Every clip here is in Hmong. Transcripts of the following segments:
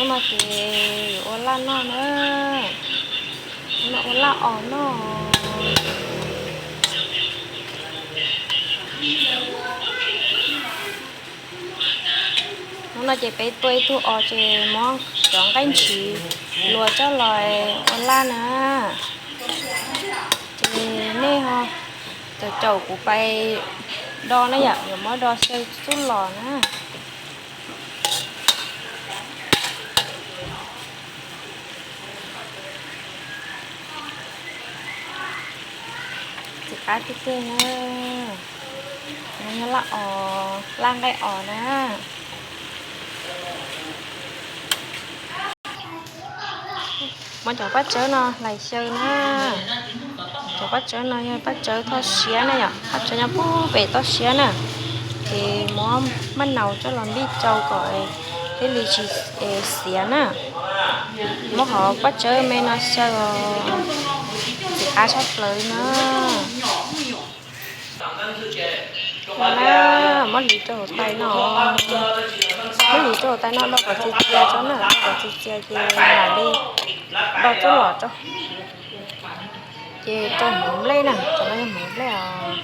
No ces yuav ua laj noj na. No ua laj os noj. Hnub no ces peb tua ib tug os ces muab cov nqaij ntshiv luas coj los ua laj na. Ces nej ho caum caum kuv pais do na yom, yuav muab do xyaw txuj lom na. Txiv qab tiag tiag na. No yog laj os, laj nqaij os na. Muab cov paj tsawb no hlais xyaw na. Cov paj tsawb no yog paj tsawb toj siab na yom, paj tsawb nyob puag pem toj siab na. Ces muab maj naus coj los npij tsau kom thiaj li tsis xiav na. Muab qhov paj tsawb me no xyaw os, txiv qab tshaj plaws na. Muab hliv rau hauv tais no, muab hliv rau hauv tais no do kom txias txias tso na, do kom txias txias ces mam li do txuj lom rau. Ces rau hmoov nplej na, cov no yog hmoov nplej os.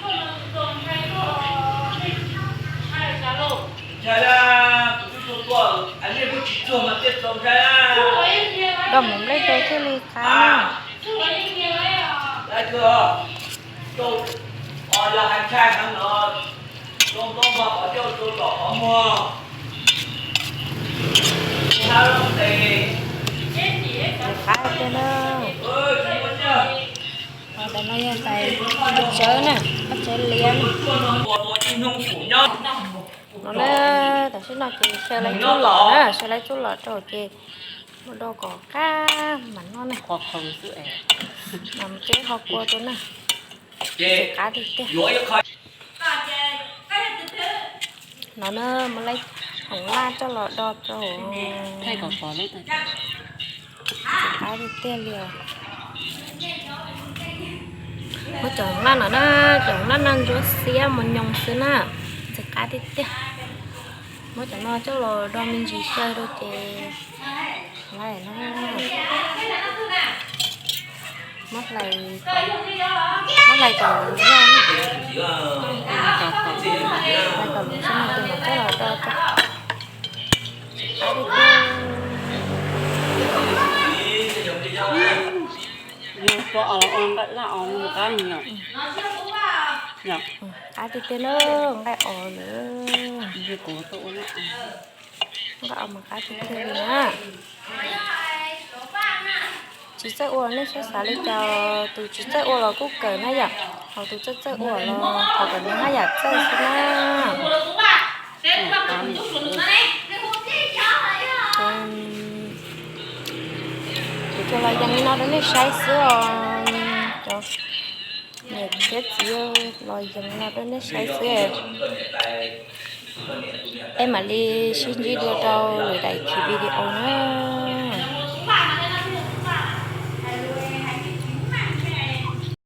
Do hmoov nplej rau thiaj li qab na. Qab tiag na. Tais no yog tais tsawb na, paj tsawb liab na. No na, tam sim no ces xyaw lawv txuj lom na, xyaw lawv txuj lom rau ces muab do kom qab mam noj na. Mam mus ceb qhov kua rau na. Qab tiag tiag. No na, muab lawv hmoov laj coj los do rau. Qab tiag tiag li os. Muab cov hmoov laj no na, cov hmoov laj no ntsuab xiab mos nyoos xwb na, ntxim qab tiag tiag. Muab cov no coj los do me ntsis xyaw rau ces lawm no. Muab hlais, muab hlais kom luv zog na. Hlais kom luv zog no ces mam coj los do rau. Qab tiag tiag. Ua, ua nqaij laj os mus qab no. Qab tiag tiag na, nqaij os lawm. Nqaij os mas qab tiag tiag li na. Tsis txawj ua nej txhob xav li cas, tus tsis txawj ua los kuj kawm na yom, ho tus txawj txawj ua los thov kom nws haj yam txawj xwb na. Kuv tsuas los yees li no rau nej saib xwb os. Cov niam thiab txiv los yees li no rau nej saib xwb. Peb mam li sib ntsib dua rau lwm daim video na.